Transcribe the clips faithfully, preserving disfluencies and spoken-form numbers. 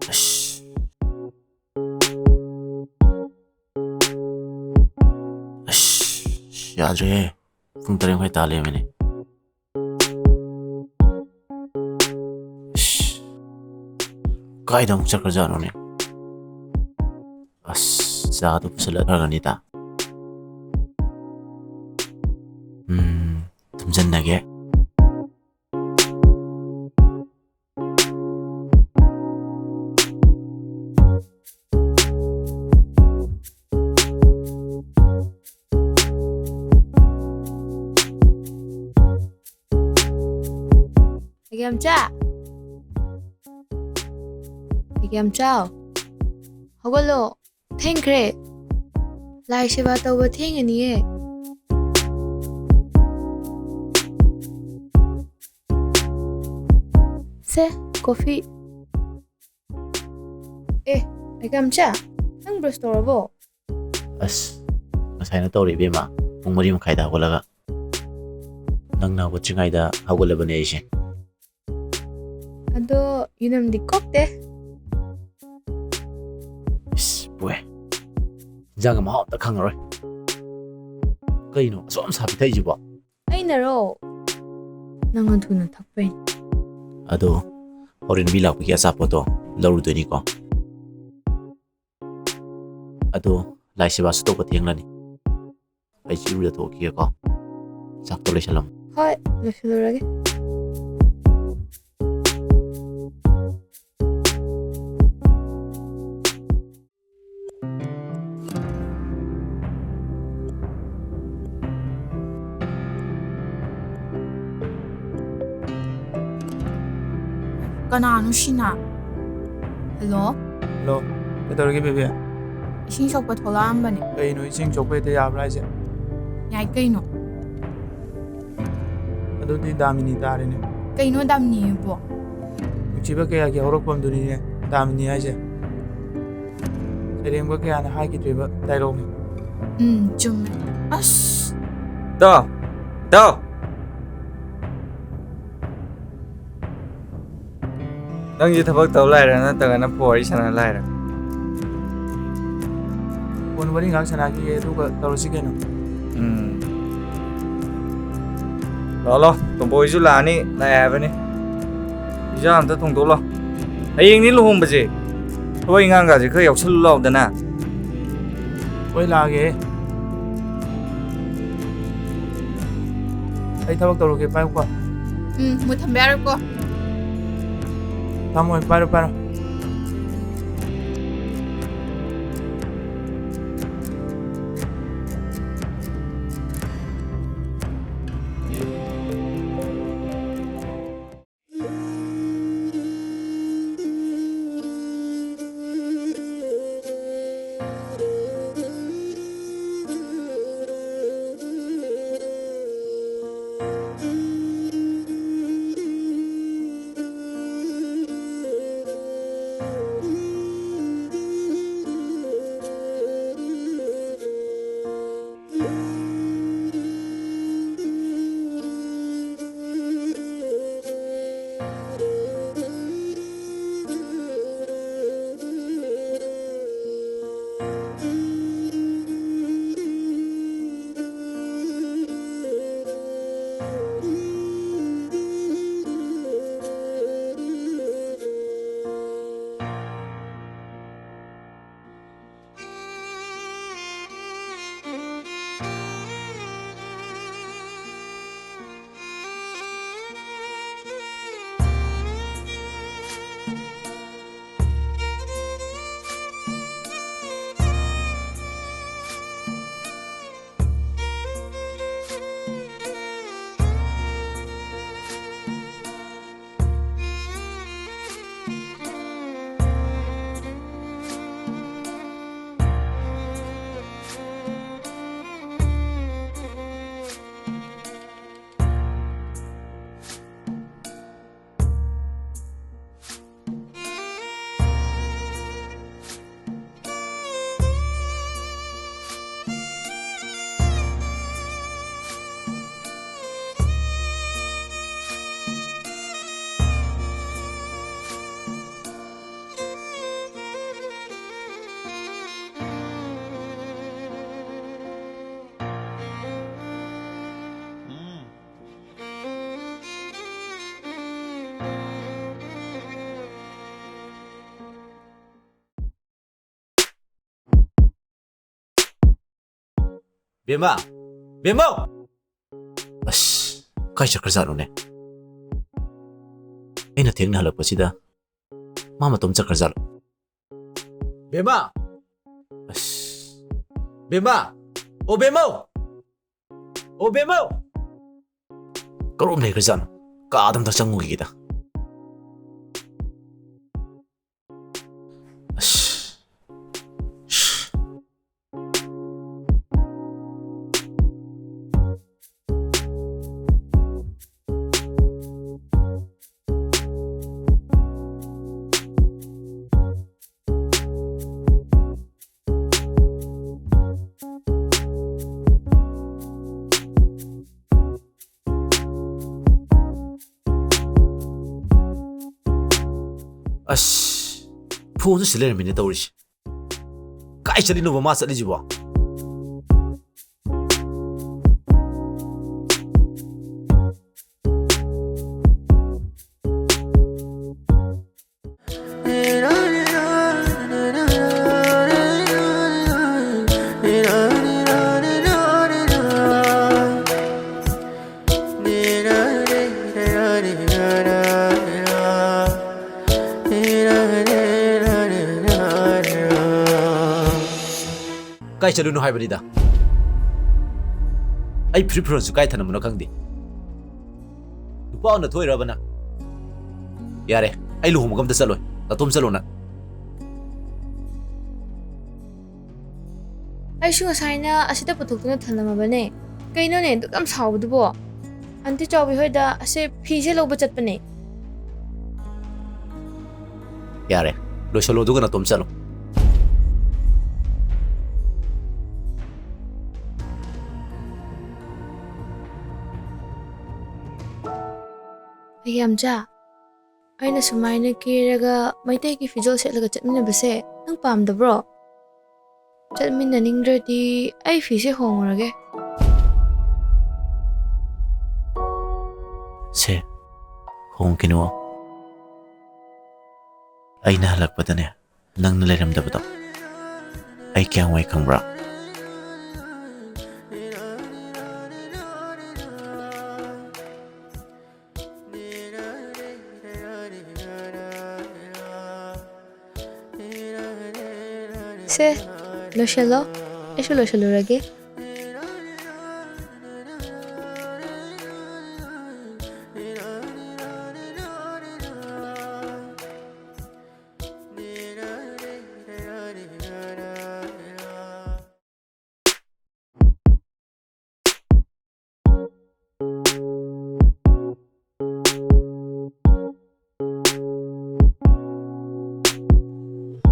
ꯑꯁ꯫ ꯑꯁ, ꯌꯥꯗ꯭ꯔꯦꯍꯦ꯫ ꯄꯨꯡ ꯇꯔꯦꯠ ꯃꯈꯥꯏ ꯇꯥ ꯂꯩꯔꯝꯃꯦꯅꯦ꯫ ꯑꯁ, ꯀꯥꯏꯗ ꯑꯃꯨꯛ ꯆꯠꯈ꯭ꯔꯖꯥꯠꯅꯣꯅꯦ? ꯑꯁ, ꯆꯥꯗꯣ ꯄꯨꯁꯜꯂꯛꯈ꯭ꯔꯒꯅꯤꯗ꯫ ꯎꯝ, ꯊꯨꯝꯖꯟꯅꯒꯦ꯫ ꯑꯩꯒꯦꯝꯆꯥ! ꯑꯩꯒꯦꯝꯆꯥꯎ! ꯍꯧꯒꯠꯂꯣ! ꯊꯦꯡꯈ꯭ꯔꯦ! ꯂꯥꯏ ꯁꯦꯕꯥ ꯇꯧꯕ ꯊꯦꯡꯉꯅꯤꯌꯦ꯫ ꯁꯦ, ꯀꯣꯐꯤ꯫ ꯑꯦ, ꯑꯩꯒꯦꯝꯆꯥ, ꯅꯪ ꯕ꯭ꯔꯁ ꯇꯧꯔꯕꯣ? ꯑꯁ, ꯉꯁꯥꯏꯅ ꯇꯧꯔꯦ, ꯏꯕꯦꯝꯃ꯫ ꯄꯨꯡ ꯃꯔꯤ ꯃꯈꯥꯏꯗ ꯍꯧꯒꯠꯂꯒ ꯅꯪꯅ ꯍꯧꯒꯠꯇ꯭ꯔꯤꯉꯩꯗ ꯍꯧꯒꯠꯂꯕꯅꯦ ꯑꯩꯁꯦ꯫ ꯑꯗꯣ ꯌꯨꯅꯝꯗꯤ ꯀꯣꯛꯇꯦ꯫ ꯏꯁ, ꯄꯨꯍꯦ꯫ ꯏꯟꯖꯥꯡꯒ ꯃꯍꯥꯎ ꯑꯝꯇ ꯈꯪꯉꯔꯣꯏ꯫ ꯀꯩꯅꯣ ꯑꯁꯨꯛ ꯌꯥꯝ ꯁꯥꯕꯤ ꯊꯛꯏꯁꯤꯕꯣ? ꯑꯩꯅꯔꯣ? ꯅꯪꯅ ꯊꯨꯅ ꯊꯛꯄꯩꯅꯦ꯫ ꯑꯗꯣ ꯍꯣꯔꯦꯟ ꯃꯤ ꯂꯥꯛꯄꯒꯤ ꯑꯆꯥꯄꯣꯠꯇꯣ ꯂꯧꯔꯨꯗꯣꯏꯅꯤꯀꯣ꯫ ꯑꯗꯣ ꯂꯥꯏ ꯁꯦꯕꯥꯁꯨ ꯇꯧꯕ ꯊꯦꯡꯂꯅꯤ꯫ ꯑꯩꯁꯨ ꯏꯔꯨꯖꯊꯣꯛꯈꯤꯒꯦꯀꯣ꯫ ꯆꯥꯛꯇꯣ ꯂꯣꯏꯁꯜꯂꯝꯃꯣ꯫ ꯍꯣꯏ, ꯂꯣꯏꯁꯜꯂꯨꯔꯒꯦ꯫ ꯀꯅꯥꯅꯣ ꯁꯤꯅ? ꯍꯜꯂꯣ? ꯍꯜꯂꯣ, ꯀꯩꯗꯧꯔꯒꯦ ꯕꯦꯕꯤ? ꯏꯁꯤꯡ ꯁꯣꯛꯄ ꯊꯣꯛꯂꯛꯑꯝꯕꯅꯦ꯫ ꯀꯩꯅꯣ, ꯏꯁꯤꯡ ꯁꯣꯛꯄ ꯍꯦꯛꯇ ꯌꯥꯕ꯭ꯔꯥ ꯍꯥꯏꯁꯦ? ꯌꯥꯏ ꯀꯩꯅꯣ꯫ ꯑꯗꯨꯗꯤ ꯗꯥꯃꯤꯅꯤ ꯇꯥꯔꯦꯅꯦ꯫ ꯀꯩꯅꯣ ꯗꯥꯃꯤꯅꯤꯕꯣ? ꯅꯨꯡꯁꯤꯕ ꯀꯌꯥꯒꯤ ꯍꯧꯔꯛꯐꯝꯗꯨꯅꯤꯅꯦ ꯗꯥꯃꯤꯅꯤ ꯍꯥꯏꯁꯦ꯫ ꯁꯩꯔꯦꯡꯕ ꯀꯌꯥꯅ ꯍꯥꯏꯈꯤꯗ꯭ꯔꯤꯕ ꯗꯥꯏꯂꯣꯛꯅꯤ꯫ ꯎꯝ, ꯆꯨꯝꯃꯦ꯫ ꯑꯁ! ꯇꯣ! ꯇꯣ! ꯅꯪꯁꯦ ꯊꯕꯛ ꯇꯧ ꯂꯥꯛꯏꯔꯥ ꯅꯠꯇ꯭ꯔꯒꯅ ꯐꯣꯟ ꯋꯥꯔꯤ ꯁꯥꯟꯅ ꯂꯥꯛꯏꯔꯥ? ꯐꯣꯟ ꯋꯥꯔꯤ ꯉꯥꯏꯍꯥꯛ ꯁꯥꯟꯅꯈꯤꯒꯦ, ꯑꯗꯨꯒ ꯇꯧꯔꯁꯤ ꯀꯩꯅꯣ꯫ ꯎꯝ꯫ ꯂꯥꯛꯑꯣ, ꯂꯥꯛꯑꯣ꯫ ꯇꯣꯝꯕꯣꯏꯁꯨ ꯂꯥꯛꯑꯅꯤ, ꯂꯥꯛꯑꯦ ꯍꯥꯏꯕꯅꯤ꯫ ꯄꯤꯖꯥ ꯑꯝꯇ ꯊꯣꯡꯗꯣꯛꯂꯣ꯫ ꯍꯌꯦꯡꯅꯤ ꯂꯨꯍꯣꯡꯕꯁꯦ꯫ ꯊꯕꯛ ꯏꯪꯈꯥꯡꯒꯁꯦ ꯈꯔ ꯌꯥꯎꯁꯜꯂꯨ ꯂꯥꯎꯗꯅ꯫ ꯍꯣꯏ, ꯂꯥꯛꯑꯒꯦ꯫ ꯑꯩ ꯊꯕꯛ ꯇꯧꯔꯨꯒꯦ, ꯄꯥꯏꯌꯨꯀꯣ꯫ ꯎꯝ, ꯃꯨꯠ ꯊꯝꯕ ꯌꯥꯔꯣꯏꯀꯣ꯫ ꯊꯝꯃꯣꯏ, ꯄꯥꯏꯔꯣ, ꯄꯥꯏꯔꯣ꯫ ꯕꯦꯝꯃ! ꯕꯦꯝꯃꯧ! ꯑꯁ, ꯀꯥꯏ ꯆꯠꯈ꯭ꯔꯖꯥꯠꯅꯣꯅꯦ? ꯑꯩꯅ ꯊꯦꯡꯅ ꯍꯜꯂꯛꯄꯁꯤꯗ ꯃꯥ ꯃꯇꯣꯝ ꯆꯠꯈ꯭ꯔꯖꯥꯠꯂꯣ? ꯕꯦꯝꯃ! ꯑꯁ, ꯕꯦꯝꯃ! ꯑꯣ, ꯕꯦꯝꯃꯧ! ꯑꯣ, ꯕꯦꯝꯃꯧ! ꯀꯔꯣꯝ ꯂꯩꯈ꯭ꯔꯖꯥꯠꯅꯣ? ꯀꯥꯗ ꯑꯝꯇ ꯆꯪꯉꯨꯈꯤꯒꯦꯗ꯫ ꯑꯁ꯫ ꯑꯁ, ꯐꯣꯟꯁꯨ ꯁꯤ ꯂꯩꯔꯝꯃꯤꯅꯦ ꯇꯧꯔꯤꯁꯦ꯫ ꯀꯥꯏ ꯆꯠꯂꯤꯅꯣꯕ ꯃꯥ ꯆꯠꯂꯤꯁꯤꯕꯣ? ꯀꯥꯏ ꯆꯠꯂꯨꯅꯣ ꯍꯥꯏꯕꯅꯤꯗ? ꯑꯩ ꯐꯨꯔꯤꯠ ꯐꯤꯔꯣꯜꯁꯨ ꯀꯥꯏ ꯊꯅꯝꯕꯅꯣ ꯈꯪꯗꯦ꯫ ꯅꯨꯄꯥ ꯑꯣꯟꯅ ꯊꯣꯛꯏꯔꯕ ꯅꯪ? ꯌꯥꯔꯦ, ꯑꯩ ꯂꯨꯍꯣꯡꯕꯒ ꯑꯝꯇ ꯆꯠꯂꯣꯏ꯫ ꯅꯇꯣꯝ ꯆꯠꯂꯣ ꯅꯪ꯫ ꯑꯩꯁꯨ ꯉꯁꯥꯏꯅ ꯑꯁꯤꯗ ꯄꯨꯊꯣꯛꯇꯨꯅ ꯊꯝꯂꯝꯃꯕꯅꯦ꯫ ꯀꯩꯅꯣꯅꯦ ꯑꯗꯨꯛ ꯌꯥꯝ ꯁꯥꯎꯕꯗꯨꯕꯣ? ꯑꯟꯇꯤ ꯆꯥꯎꯕꯤ ꯍꯣꯏꯗ ꯑꯁꯦ ꯐꯤꯁꯦ ꯂꯧꯕ ꯆꯠꯄꯅꯦ꯫ ꯌꯥꯔꯦ, ꯂꯣꯏꯁꯜꯂꯣ ꯑꯗꯨꯒ ꯅꯇꯣꯝ ꯆꯠꯂꯣ꯫ ꯑꯩ ꯌꯥꯝꯖꯥ, ꯑꯩꯅ ꯁꯨꯃꯥꯏꯅ ꯀꯦꯔꯒ ꯃꯩꯇꯩꯒꯤ ꯐꯤꯖꯣꯜ ꯁꯦꯠꯂꯒ ꯆꯠꯃꯤꯟꯅꯕꯁꯦ ꯅꯪ ꯄꯥꯝꯗꯕ꯭ꯔꯣ? ꯆꯠꯃꯤꯟꯅꯅꯤꯡꯗ꯭ꯔꯗꯤ ꯑꯩ ꯐꯤꯁꯦ ꯍꯣꯡꯉꯨꯔꯒꯦ꯫ ꯁꯦ, ꯍꯣꯡꯈꯤꯅꯨ꯫ ꯑꯩꯅ ꯍꯜꯂꯛꯄꯗꯅꯦ, ꯅꯪꯅ ꯂꯩꯔꯝꯗꯕꯗꯣ ꯑꯩ ꯀꯌꯥꯝ ꯋꯥꯏ ꯈꯪꯕ꯭ꯔꯥ? ꯇꯦ, ꯂꯣꯏꯁꯤꯜꯂꯣ, ꯑꯩꯁꯨ ꯂꯣꯏꯁꯤꯜꯂꯨꯔꯒꯦ꯫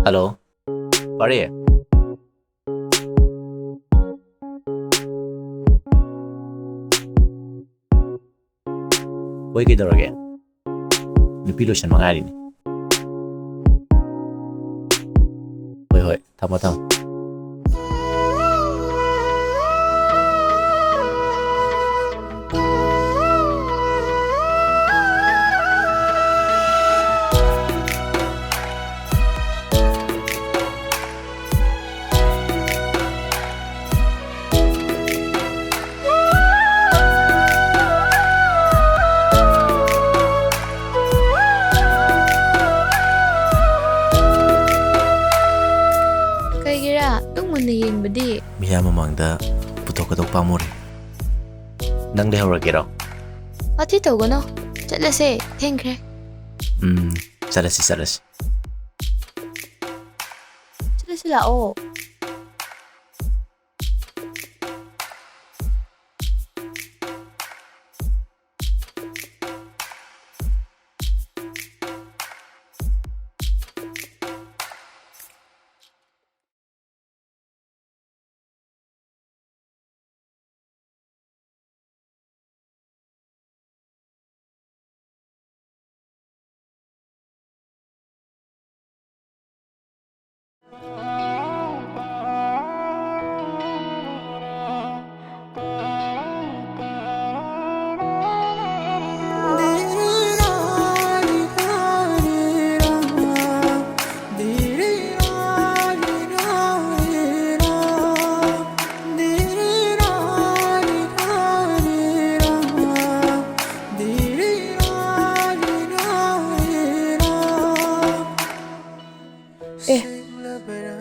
ꯍꯜꯂꯣ, ꯄꯥꯔꯤ꯫ ꯍꯣꯏ, ꯀꯩꯗꯧꯔꯒꯦ? ꯅꯨꯄꯤ ꯂꯣꯏꯁꯟꯕ ꯉꯥꯏꯔꯤꯅꯦ꯫ ꯍꯣꯏ, ꯍꯣꯏ, ꯊꯝꯃꯣ, ꯊꯝꯃꯣ꯫ ꯀꯩꯒꯤꯔꯥ ꯑꯗꯨꯛ ꯃꯨꯟꯅ ꯌꯦꯡꯕꯗꯤ? ꯃꯤꯌꯥꯝ ꯃꯃꯥꯡꯗ ꯄꯨꯊꯣꯛꯀꯗꯧ ꯄꯥꯝꯃꯨꯔꯦ꯫ ꯅꯪ ꯂꯩꯍꯧꯔꯒꯦꯔꯣ? ꯋꯥꯊꯤ ꯇꯧꯒꯅꯣ꯫ ꯆꯠꯂꯁꯦ, ꯊꯦꯡꯈ꯭ꯔꯦ꯫ ꯎꯝ, ꯆꯠꯂꯁꯤ, ꯆꯠꯂꯁꯤ꯫ ꯆꯠꯂꯁꯤ ꯂꯥꯛꯑꯣ꯫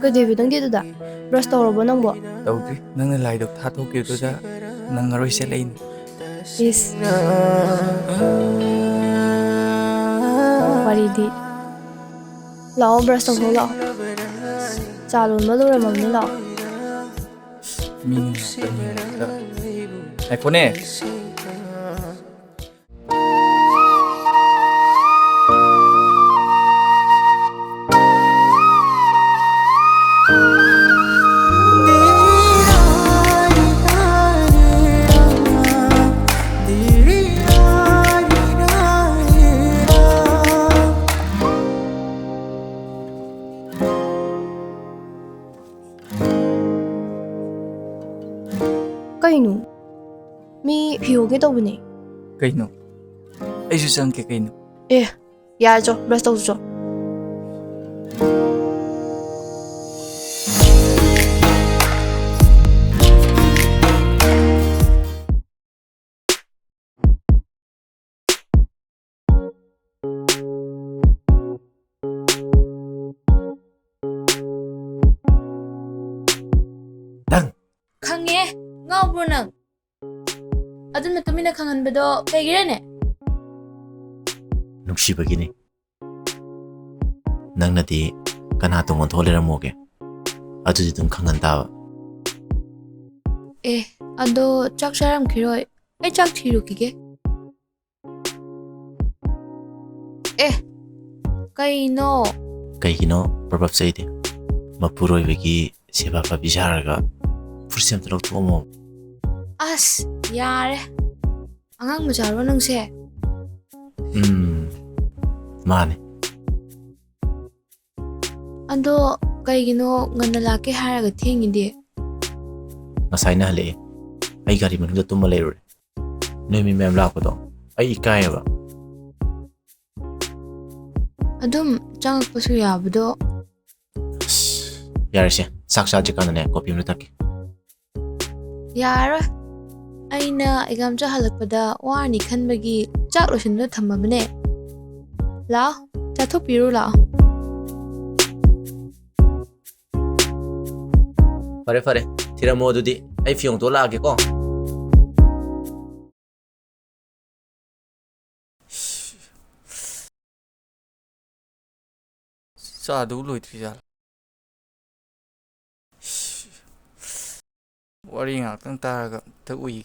ꯀꯩꯗꯧꯔꯤꯕ ꯅꯪꯗꯤ ꯑꯗꯨꯗ? ꯕ꯭ꯔꯁ ꯇꯧꯔꯕꯣ ꯅꯪꯕꯣ? ꯇꯧꯗ꯭ꯔꯤ꯫ ꯅꯪꯅ ꯂꯥꯏꯗꯨꯛ ꯊꯥ ꯊꯣꯛꯈꯤꯕꯗꯨꯗ ꯅꯪꯉꯔꯣꯏ ꯆꯦꯜꯂꯛꯏꯅꯦ꯫ ꯏꯁ꯫ ꯋꯥꯔꯤꯗꯤ꯫ ꯂꯥꯛꯑꯣ, ꯕ꯭ꯔꯁ ꯇꯧꯊꯣꯛ ꯂꯥꯛꯑꯣ꯫ ꯆꯥ ꯂꯣꯟꯕ ꯂꯣꯏꯔꯝꯃꯕꯅꯤ, ꯂꯥꯛꯑꯣ꯫ ꯃꯤꯅ ꯉꯥꯛꯇ ꯌꯦꯡꯉꯒ꯫ ꯉꯥꯏꯈꯣꯅꯦ꯫ ꯀꯩꯅꯣ? ꯃꯤ ꯐꯤ ꯍꯧꯒꯦ ꯇꯧꯕꯅꯦ꯫ ꯀꯩꯅꯣ? ꯑꯩꯁꯨ ꯆꯪꯉꯛꯀꯦ ꯀꯩꯅꯣ꯫ ꯑꯦ, ꯌꯥꯔꯦ, ꯆꯣ, ꯕ꯭ꯔꯁ ꯇꯧꯁꯤ ꯆꯣ꯫ ꯈꯪꯉꯦ, ꯉꯥꯎꯕ꯭ꯔꯣ ꯅꯪ? ꯑꯗꯨꯝꯅ ꯇꯨꯃꯤꯟꯅ ꯈꯪꯍꯟꯕꯗꯣ ꯀꯩꯒꯤꯔꯅꯦ? ꯅꯨꯡꯁꯤꯕꯒꯤꯅꯤ꯫ ꯅꯪꯅꯗꯤ ꯀꯅꯥ ꯇꯣꯡ ꯑꯣꯟꯊꯣꯛ ꯂꯩꯔꯝꯃꯣꯒꯦ? ꯑꯗꯨꯗꯤ ꯑꯗꯨꯝ ꯈꯪꯍꯟ ꯇꯥꯕ꯫ ꯑꯦ, ꯑꯗꯣ ꯆꯥꯛ ꯆꯥꯔꯝꯈꯤꯔꯣꯏ꯫ ꯑꯩ ꯆꯥꯛ ꯊꯤꯔꯨꯈꯤꯒꯦ꯫ ꯑꯦ, ꯀꯩꯅꯣ? ꯀꯩꯒꯤꯅꯣ ꯄ꯭ꯔꯣꯚꯔꯕꯁ ꯂꯩꯗꯤ? ꯃꯄꯨꯔꯣꯏꯕꯒꯤ ꯁꯦꯕꯥ ꯄꯥꯕꯤ ꯁꯥꯔꯒ ꯐꯨꯔꯤꯠꯁꯦ ꯑꯝꯇ ꯂꯧꯊꯣꯛꯑꯝꯃꯣ꯫ ꯑꯁ, ꯌꯥꯔꯦ꯫ ꯑꯉꯥꯡ ꯃꯆꯥꯔꯣ ꯅꯪꯁꯦ? ꯎꯝ, ꯃꯥꯅꯦ꯫ ꯑꯗꯣ ꯀꯩꯒꯤꯅꯣ ꯉꯟꯅ ꯂꯥꯛꯀꯦ ꯍꯥꯏꯔꯒ ꯊꯦꯡꯉꯤꯗꯤ? ꯉꯁꯥꯏꯅ ꯍꯜꯂꯛꯑꯦ꯫ ꯑꯩ ꯒꯥꯔꯤ ꯃꯅꯨꯡꯗ ꯇꯨꯝꯃ ꯂꯩꯔꯨꯔꯦ꯫ ꯅꯣꯏ ꯃꯤ ꯃꯌꯥꯝ ꯂꯥꯛꯄꯗꯣ ꯑꯩ ꯏꯀꯥꯏꯌꯦꯕ꯫ ꯑꯗꯨꯝ ꯆꯪꯉꯛꯄꯁꯨ ꯌꯥꯕꯗꯣ꯫ ꯑꯁ, ꯌꯥꯔꯦꯁꯦ, ꯆꯥꯛ ꯆꯥꯗ꯭ꯔꯤꯀꯥꯟꯗꯅꯦ ꯀꯣꯐꯤ ꯑꯃ ꯊꯛꯀꯦ꯫ ꯌꯥꯔꯣꯏ꯫ ꯑꯩꯅ ꯑꯦꯛꯖꯥꯝ ꯆꯠ ꯍꯜꯂꯛꯄꯗ ꯋꯥꯔꯅꯤ ꯈꯟꯕꯒꯤ ꯆꯥꯛ ꯂꯣꯏꯁꯤꯟꯗꯨꯅ ꯊꯝꯃꯕꯅꯦ꯫ ꯂꯥꯛꯑꯣ, ꯆꯥꯊꯣꯛꯄꯤꯔꯨ ꯂꯥꯛꯑꯣ꯫ ꯐꯔꯦ, ꯐꯔꯦ, ꯊꯤꯔꯝꯃꯣ ꯑꯗꯨꯗꯤ꯫ ꯑꯩ ꯐꯤ ꯍꯣꯡꯗꯣꯛ ꯂꯥꯛꯑꯒꯦꯀꯣ꯫ ꯆꯥꯗꯧ ꯂꯣꯏꯗ꯭ꯔꯤ ꯖꯥꯠꯂ? ꯋꯥꯔꯤ ꯉꯥꯛꯇꯪ ꯇꯥꯔꯒ ꯑꯝꯇ ꯎꯏ꯫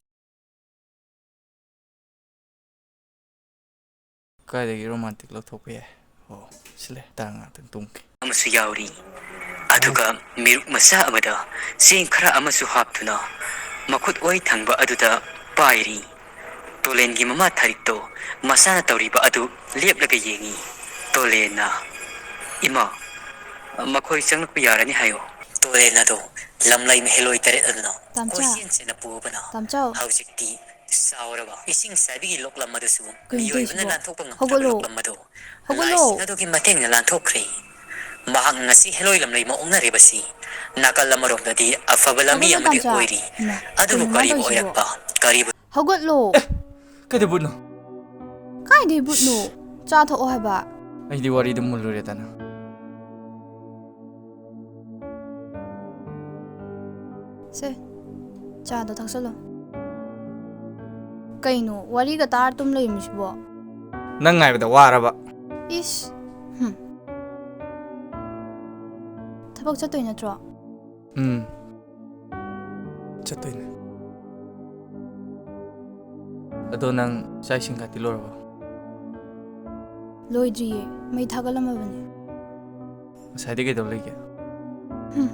ꯀꯥꯏꯗꯒꯤ ꯔꯣꯃꯥꯟꯇꯤꯛ ꯂꯧꯊꯣꯛꯄ ꯌꯥꯏ? ꯑꯣ, ꯁꯤ ꯂꯩ꯫ ꯇꯥꯡ ꯉꯥꯛꯇꯪ ꯇꯨꯝꯒꯦ꯫ ꯑꯃꯁꯨ ꯌꯥꯎꯔꯤ꯫ ꯑꯗꯨꯒ ꯃꯤꯔꯨꯛ ꯃꯆꯥ ꯑꯃꯗ ꯆꯦꯡ ꯈꯔ ꯑꯃꯁꯨ ꯍꯥꯞꯇꯨꯅ ꯃꯈꯨꯠ ꯑꯣꯏ ꯊꯪꯕ ꯑꯗꯨꯗ ꯄꯥꯏꯔꯤ꯫ ꯇꯣꯂꯦꯟꯒꯤ ꯃꯃꯥ ꯊꯥꯔꯤꯛꯇꯣ ꯃꯁꯥꯅ ꯇꯧꯔꯤꯕ ꯑꯗꯨ ꯂꯦꯞꯂꯒ ꯌꯦꯡꯉꯤ꯫ ꯇꯣꯂꯦꯟꯅ, "ꯏꯃꯥ, ꯃꯈꯣꯏ ꯆꯪꯂꯛꯄ ꯌꯥꯔꯅꯤ ꯍꯥꯏꯌꯨ꯫" ꯇꯣꯂꯦꯟ ꯑꯗꯨ ꯂꯝꯂꯩ ꯃꯍꯦꯂꯣꯏ ꯇꯔꯦꯠ ꯑꯗꯨꯅ ꯇꯥꯝꯆꯥ꯫ ꯀꯣꯏꯆꯦꯟ ꯆꯦꯟꯅ ꯄꯨꯕꯅ ꯇꯥꯝꯆꯥ꯫ ꯍꯧꯖꯤꯛꯇꯤ ꯆꯥꯎꯔꯕ ꯏꯁꯤꯡ ꯆꯥꯏꯕꯤꯒꯤ ꯂꯣꯛꯂꯝ ꯑꯗꯨꯁꯨ ꯀꯩꯅꯣ ꯃꯤꯑꯣꯏꯕꯅ ꯇꯧꯔꯤꯁꯤꯕꯣ? ꯂꯥꯟꯊꯣꯛꯄ ꯉꯝꯗ꯭ꯔꯕ ꯍꯧꯒꯠꯂꯣ꯫ ꯂꯣꯛꯂꯝ ꯑꯗꯨ ꯍꯧꯒꯠꯂꯣ꯫ ꯂꯥꯏꯁꯤꯡ ꯑꯗꯨꯒꯤ ꯃꯇꯦꯡꯅ ꯂꯥꯟꯊꯣꯛꯈ꯭ꯔꯦ꯫ ꯃꯍꯥꯛꯅ ꯉꯁꯤ ꯍꯦꯂꯣꯏ ꯂꯝꯂꯩ ꯃꯑꯣꯡꯅꯔꯤꯕꯁꯤ ꯅꯥꯀꯜ ꯑꯃꯔꯣꯝꯗꯗꯤ ꯑꯐꯕ ꯂꯝꯕꯤ ꯍꯧꯒꯠꯂꯣ, ꯑꯃꯗꯤ ꯇꯥꯝꯆꯥ꯫ ꯑꯣꯏꯔꯤ꯫ ꯏꯃꯥ, ꯑꯗꯨꯕꯨ ꯀꯔꯤꯅꯣ ꯀꯔꯤꯕꯨ ꯇꯧꯔꯤꯁꯤꯕꯣ? ꯑꯣꯏꯔꯛꯄ? ꯀꯔꯤꯕꯨ ꯀꯩꯗꯧꯕꯩꯅꯣ? ꯀꯥꯏꯗꯩ ꯚꯨꯠꯅꯣ? ꯆꯥ ꯊꯛꯑꯣ ꯍꯥꯏꯕ꯫ ꯑꯩꯗꯤ ꯋꯥꯔꯤꯗꯨ ꯃꯨꯜꯂꯨꯔꯦꯗꯅ꯫ ꯁꯦ, ꯆꯥꯗꯣ ꯊꯛꯆꯜꯂꯣ꯫ ꯀꯩꯅꯣ, ꯋꯥꯔꯤꯒ ꯇꯥꯔ ꯇꯨꯝ ꯂꯩꯔꯝꯃꯤꯁꯤꯕꯣ? ꯅꯪ ꯉꯥꯏꯕꯗ ꯋꯥꯔꯕ? ꯏꯁ, ꯍꯨꯝ꯫ ꯊꯕꯛ ꯆꯠꯇꯣꯏ ꯅꯠꯇ꯭ꯔꯣ? ꯎꯝ, ꯆꯠꯇꯣꯏꯅꯦ꯫ ꯑꯗꯣ ꯅꯪ ꯆꯥꯛ ꯏꯁꯤꯡ ꯀꯥꯇꯤ ꯂꯣꯏꯔꯕꯣ? ꯂꯣꯏꯗ꯭ꯔꯤꯌꯦ, ꯃꯩ ꯊꯥꯒꯠꯂꯝꯃꯕꯅꯦ꯫ ꯉꯁꯥꯏꯗꯤ ꯀꯩꯗꯧ ꯂꯩꯒꯦ? ꯍꯨꯝ,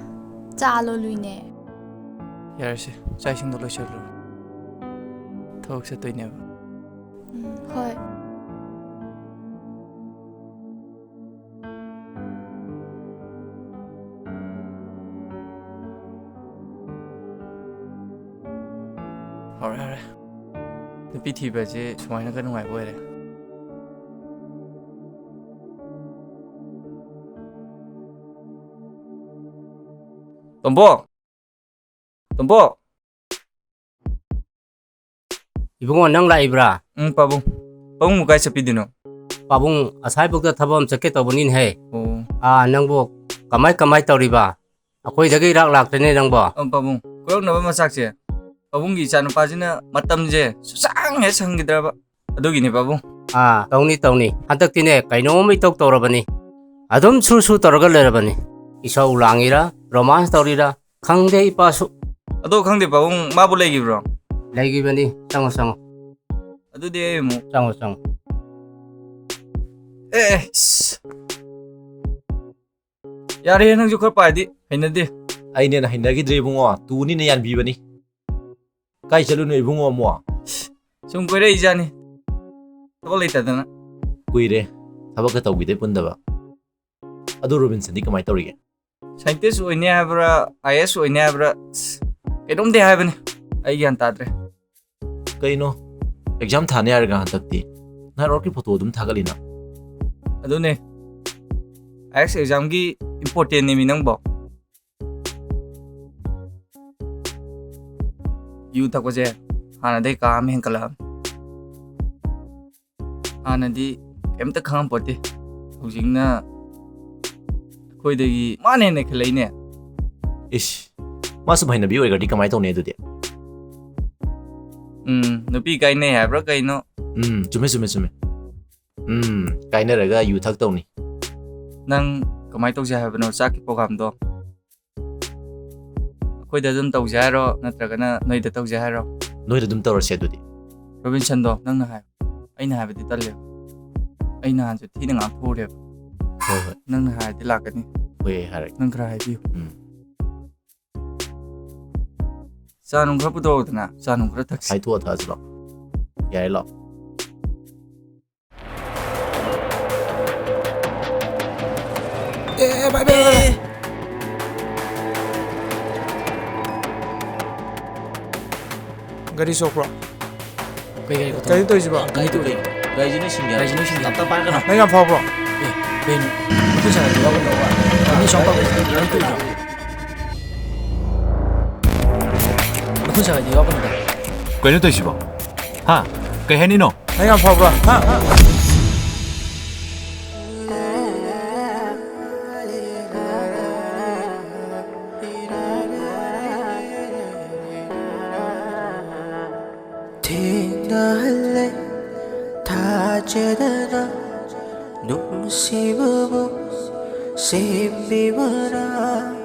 ꯆꯥ ꯂꯣꯜꯂꯨꯏꯅꯦ꯫ ꯌꯥꯔꯦꯁꯦ, ꯆꯥꯛ ꯏꯁꯤꯡꯗꯣ ꯂꯣꯏꯁꯜꯂꯨꯔꯣ꯫ ꯊꯕꯛ ꯆꯠꯇꯣꯏꯅꯦꯕ꯫ ꯎꯝ, ꯍꯣꯏ꯫ ꯍꯧꯔꯦ, ꯍꯧꯔꯦ꯫ ꯅꯨꯄꯤ ꯊꯤꯕꯁꯦ ꯁꯨꯃꯥꯏꯅꯒ ꯅꯨꯡꯉꯥꯏꯕ ꯑꯣꯏꯔꯦ꯫ ꯇꯣꯝꯕꯣ! ꯇꯣꯝꯕꯣ! ꯏꯕꯨꯡꯉꯣ, ꯅꯪ ꯂꯥꯛꯏꯕ꯭ꯔꯥ? ꯎꯝ, ꯄꯥꯕꯨꯡ꯫ ꯄꯥꯕꯨꯡꯕꯨ ꯀꯥꯏ ꯆꯠꯄꯤꯗꯣꯏꯅꯣ? ꯄꯥꯕꯨꯡ, ꯑꯁꯥꯏꯕꯨꯛꯇ ꯊꯕꯛ ꯑꯃ ꯆꯠꯀꯦ ꯇꯧꯕꯅꯤꯅꯦꯍꯦ꯫ ꯑꯣ꯫ ꯑꯥ, ꯅꯪꯕꯨ ꯀꯃꯥꯏ, ꯀꯃꯥꯏ ꯇꯧꯔꯤꯕ? ꯑꯩꯈꯣꯏꯗꯒꯤ ꯏꯔꯥꯛ ꯂꯥꯛꯇ꯭ꯔꯦꯅꯦ ꯅꯪꯕꯣ꯫ ꯑ, ꯄꯥꯕꯨꯡ, ꯀꯣꯏꯔꯛꯅꯕ ꯃꯆꯥꯛꯁꯦ ꯄꯥꯕꯨꯡꯒꯤ ꯏꯆꯥꯅꯨꯄꯥꯁꯤꯅ ꯃꯇꯝꯁꯦ ꯁꯨꯁꯥꯡ ꯍꯦꯛ ꯁꯪꯈꯤꯗ꯭ꯔꯕ꯫ ꯑꯗꯨꯒꯤꯅꯦ ꯄꯥꯕꯨꯡ꯫ ꯑꯥ, ꯇꯧꯅꯤ, ꯇꯧꯅꯤ꯫ ꯍꯟꯗꯛꯇꯤꯅꯦ, ꯀꯩꯅꯣꯝ ꯏꯇꯧ ꯇꯧꯔꯕꯅꯤ꯫ ꯑꯗꯨꯝ ꯁꯨ ꯁꯨ ꯇꯧꯔꯒ ꯂꯩꯔꯕꯅꯤ꯫ ꯏꯁꯧ ꯂꯥꯡꯉꯤꯔꯥ, romance ꯇꯧꯔꯤꯔꯥ, ꯈꯪꯗꯦ ꯏꯄꯥꯁꯨ꯫ ꯑꯗꯣ ꯈꯪꯗꯦ ꯄꯥꯕꯨꯡ, ꯃꯥꯕꯨ ꯂꯩꯈꯤꯕ꯭ꯔꯣ? ꯂꯩꯈꯤꯕꯅꯤ꯫ ꯆꯪꯉꯣ, ꯆꯪꯉꯣ꯫ ꯑꯗꯨꯗꯤ ꯑꯩ ꯑꯃꯨꯛ ꯆꯪꯉꯣ, ꯆꯪꯉꯣ꯫ ꯑꯦ, ꯑꯦ, ꯏꯁ꯫ ꯌꯥꯔꯦ, ꯅꯪꯁꯨ ꯈꯔ ꯄꯥꯏꯗꯤ ꯍꯩꯅꯗꯦ꯫ ꯑꯩꯅꯦꯅ ꯍꯩꯅꯈꯤꯗ꯭ꯔꯦ ꯏꯕꯨꯡꯉꯣ, ꯇꯨꯅꯤꯅ ꯌꯥꯟꯕꯤꯕꯅꯤ꯫ ꯀꯥꯏ ꯆꯠꯂꯨꯅꯣ ꯏꯕꯨꯡꯉꯣ ꯑꯃꯨꯛ? ꯁꯨꯝ ꯀꯣꯏꯔꯛꯏꯖꯥꯠꯅꯤ, ꯊꯕꯛ ꯂꯩꯇꯗꯅ꯫ ꯀꯨꯏꯔꯦ ꯊꯕꯛꯀ ꯇꯧꯈꯤꯗꯦ ꯄꯨꯟꯗꯕ꯫ ꯑꯗꯨ ꯔꯣꯕꯤꯟꯁꯟꯗꯤ ꯀꯃꯥꯏꯅ ꯇꯧꯔꯤꯒꯦ? Scientist ꯑꯣꯏꯅꯤ ꯍꯥꯏꯕ꯭ꯔꯥ, I A S ꯑꯣꯏꯅꯤ ꯍꯥꯏꯕ꯭ꯔꯥ, ꯑꯁ, ꯀꯩꯅꯣꯝꯗꯤ ꯍꯥꯏꯕꯅꯤ, ꯑꯩ ꯒ꯭ꯌꯥꯟ ꯇꯥꯗ꯭ꯔꯦ꯫ ꯀꯩꯅꯣ, exam ꯊꯥꯅꯤ ꯍꯥꯏꯔꯒ ꯍꯟꯗꯛꯇꯤ ꯅꯍꯥꯟꯋꯥꯏꯒꯤ photo ꯑꯗꯨꯝ ꯊꯥꯒꯠꯂꯤꯅ? ꯑꯗꯨꯅꯦ, I A S examꯒꯤ importantꯅꯦꯃꯤ ꯅꯪꯕꯣ꯫ ꯌꯨ ꯊꯛꯄꯁꯦ ꯍꯥꯟꯅꯗꯩ ꯀꯥ ꯑꯃ ꯍꯦꯟꯀꯠꯂꯛꯑꯕꯅꯤ꯫ ꯍꯥꯟꯅꯗꯤ ꯀꯩꯝꯇ ꯈꯪꯉꯝꯄꯣꯠꯇꯦ, ꯍꯧꯖꯤꯛꯅ ꯑꯩꯈꯣꯏꯗꯒꯤ ꯃꯥꯅ ꯍꯦꯟꯅ ꯈꯦꯠꯂꯛꯏꯅꯦ꯫ ꯏꯁ, ꯃꯥ ꯁꯨꯝ ꯍꯩꯅꯕꯤ ꯑꯣꯏꯈ꯭ꯔꯗꯤ ꯀꯃꯥꯏꯅ ꯇꯧꯅꯤ ꯑꯗꯨꯗꯤ? ꯎꯝ, ꯅꯨꯄꯤ ꯀꯥꯏꯅꯩ ꯍꯥꯏꯕ꯭ꯔꯥ ꯀꯩꯅꯣ? ꯎꯝ, ꯆꯨꯝꯃꯦ, ꯆꯨꯝꯃꯦ, ꯆꯨꯝꯃꯦ꯫ ꯎꯝ, ꯀꯥꯏꯅꯔꯒ ꯌꯨ ꯊꯛꯇꯧꯅꯤ꯫ ꯅꯪ ꯀꯃꯥꯏꯅ ꯇꯧꯁꯦ ꯍꯥꯏꯕꯅꯣ ꯆꯥꯛꯀꯤ programꯗꯣ? ꯑꯩꯈꯣꯏꯗ ꯑꯗꯨꯝ ꯇꯧꯁꯦ ꯍꯥꯏꯔꯣ, ꯅꯠꯇ꯭ꯔꯒꯅ ꯅꯣꯏꯗ ꯇꯧꯁꯦ ꯍꯥꯏꯔꯣ? ꯅꯣꯏꯗ ꯑꯗꯨꯝ ꯇꯧꯔꯁꯦ ꯑꯗꯨꯗꯤ꯫ ꯔꯣꯕꯤꯟꯁꯟꯗꯣ, ꯅꯪꯅ ꯍꯥꯏ꯫ ꯑꯩꯅ ꯍꯥꯏꯕꯗꯤ ꯇꯜꯂꯦꯕ꯫ ꯑꯩ ꯅꯍꯥꯟꯁꯨ ꯊꯤꯅ ꯉꯥꯡꯊꯣꯛꯎꯔꯦꯕ꯫ ꯍꯣꯏ, ꯍꯣꯏ꯫ ꯅꯪꯅ ꯍꯥꯏꯔꯗꯤ ꯂꯥꯛꯀꯅꯤ꯫ ꯍꯣꯏ, ꯑꯩ ꯍꯥꯏꯔꯒꯦ꯫ ꯅꯪ ꯈꯔ ꯍꯥꯏꯕꯤꯌꯨ꯫ ꯎꯝ꯫ ꯆꯥ ꯅꯨꯡ ꯈꯔ ꯄꯨꯊꯣꯔꯛꯎꯗꯅ, ꯆꯥ ꯅꯨꯡ ꯈꯔ ꯊꯛꯁꯤ꯫ ꯍꯥꯏꯊꯣꯛꯑ ꯊꯛꯑꯁꯤ ꯂꯥꯛꯑꯣ꯫ ꯌꯥꯏ, ꯂꯥꯛꯑꯣ꯫ ꯑꯦ, ꯑꯦ, ꯚꯥꯏ, ꯚꯥꯏ, ꯚꯥꯏ, ꯚꯥꯏ꯫ ꯒꯥꯔꯤ ꯁꯣꯛꯄ꯭ꯔꯣ? ꯀꯩ ꯒꯥꯔꯤ ꯈꯛꯇꯅꯣ? ꯀꯩꯅꯣ ꯇꯧꯔꯤꯁꯤꯕꯣ? ꯒꯥꯔꯤ ꯇꯨ ꯂꯩ꯫ ꯒꯥꯔꯤꯁꯤ ꯅꯣꯏ ꯁꯤꯡꯒꯦ ꯍꯥꯏꯔꯣ? ꯒꯥꯔꯤꯁꯤ ꯅꯣꯏ ꯁꯤꯡꯒꯦ ꯍꯥꯏꯔꯣ? ꯇꯞ ꯇꯞ ꯄꯥꯏꯔꯛꯀꯅꯣ꯫ ꯅꯪ ꯌꯥꯝ ꯐꯕ꯭ꯔꯣ? ꯑꯦ, ꯀꯩꯅꯣ? ꯃꯈꯨꯠ ꯁꯥꯒꯠꯄ ꯌꯥꯎꯕ ꯅꯠꯇ꯭ꯔꯣ? ꯃꯤ ꯁꯣꯝ ꯄꯥꯛ ꯂꯩꯁꯤꯗꯤ ꯒꯥꯔꯤ ꯇꯨ ꯂꯩ꯫ ꯃꯈꯨꯠ ꯁꯥꯒꯠꯄ ꯌꯥꯎꯕ ꯅꯠꯇ꯭ꯔꯣ? ꯀꯩꯅꯣ ꯇꯧꯔꯤꯁꯤꯕꯣ? ꯍꯥ? ꯀꯩ ꯍꯥꯏꯅꯤꯡꯅꯣ? ꯅꯪ ꯌꯥꯝ ꯐꯕ꯭ꯔꯣ? ꯍꯥ? ꯊꯦꯡꯅꯍꯜꯂꯦ ꯊꯥꯖꯗꯅ ꯅꯨꯡꯁꯤꯕꯕꯨ ꯁꯦꯝꯕꯤꯕꯅ꯫